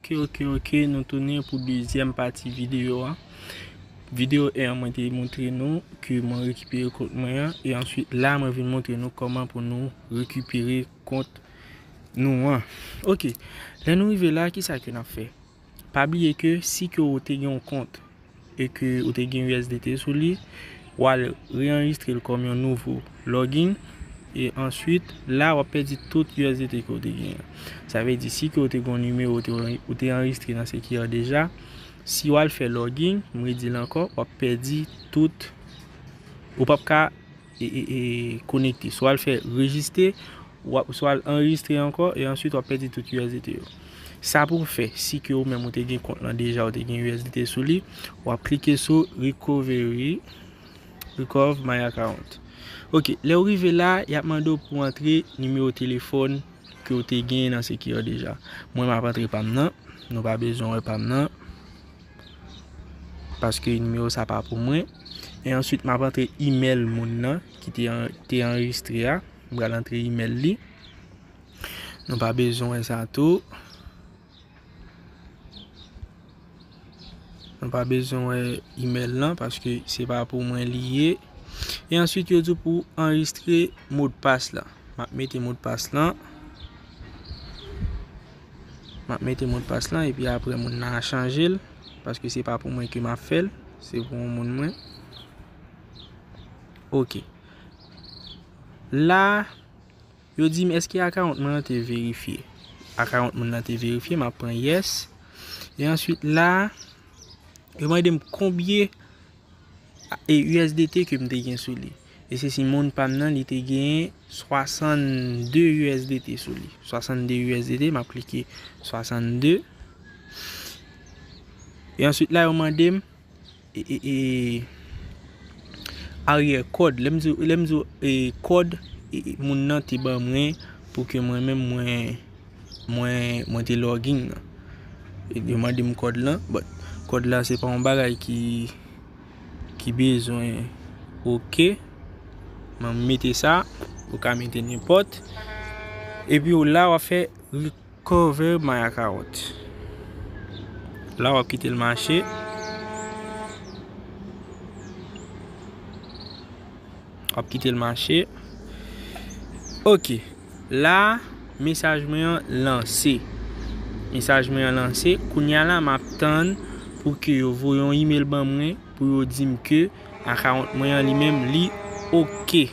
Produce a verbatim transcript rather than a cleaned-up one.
Ok, ok, ok, nou tounen pou dezyèm pati videyo a. Videyo en an, mwen te montre nou ke mwen rekipere kont mwen an, e answit la, mwen vin montre nou kòman pou nou rekipere kont nou an. Ok, lè nou rive la, kisa ke n ap fè? Pa bliye ke si ke ou te gen yon kont e ke ou te gen U S D T sou li, w al reanrejistre l kòm yon nouvo login. E answit, la, w ap pèdi tout U S D T ke w te gen an. Sa vle di, si ke w te gen yon nimewo, ou te, ou te anrejistre nan Secure deja, si w al fè login, m redi l ankò, w ap pèdi tout, ou p ap ka e, e, e, konekte. Swa l fè rejiste, w ap, swa l anrejistre ankò, e answit w ap pèdi tout U S D T yo. Sa pou w fè, si ke ou menm ou te gen kont lan deja, ou te gen U S D T sou li, w ap klike sou Recovery, Recover My Account. Ok, lè w rive la, y ap mande w pou w antre nimewo telefòn ke w te gen nan Secure deja. Mwen, m ap antre pa m nan. Nou pa bezwen wè pa m nan. Paske nimewo sa pa pou mwen. E answit, m ap antre imèl moun nan ki te an-, te anrejistre a. M pral antre imèl li. Nou pa bezwen wè sa tou. Nou pa bezwen wè imèl lan paske se pa pou mwen li ye. E answit, yo di w pou anrejistre modpas la. M ap mete modpas lan. M ap mete modpas lan epi apre moun nan a chanje l. Paske se pa pou mwen ke m ap fè l. Se pou yon moun mwen. Ok. La, yo di m èske account mwen an te verifye. Account moun nan te verifye, m ap pran yes. E answit la, yo mande m konbyen e U S D T ke m te gen sou li. E se si moun pa m nan, li te gen swasannde U S D T sou li. Swasannde U S D T, m ap klike swasannde. E answit la, yo mande m e, e, e, aryè kòd. Lè m di, lè m di, e, kòd, e, e, moun nan te ban mwen pou ke mwen menm mwen, mwen, mwen te login nan. E yo mande m kòd lan, but kòd la se pa yon bagay ki, ki bezwen. Ok. Mwen mete sa, ou ka mete nenpòt. Epi w la, w ap fè recover my account. La, w ap kite l mache. W ap kite l mache. Ok. La, mesaj mwen an lanse. Mesaj mwen an lanse. Kounye a la, m ap tann pou ke yo voye yon imèl ban mwen pou yo di m ke account mwen an li menm, li ok.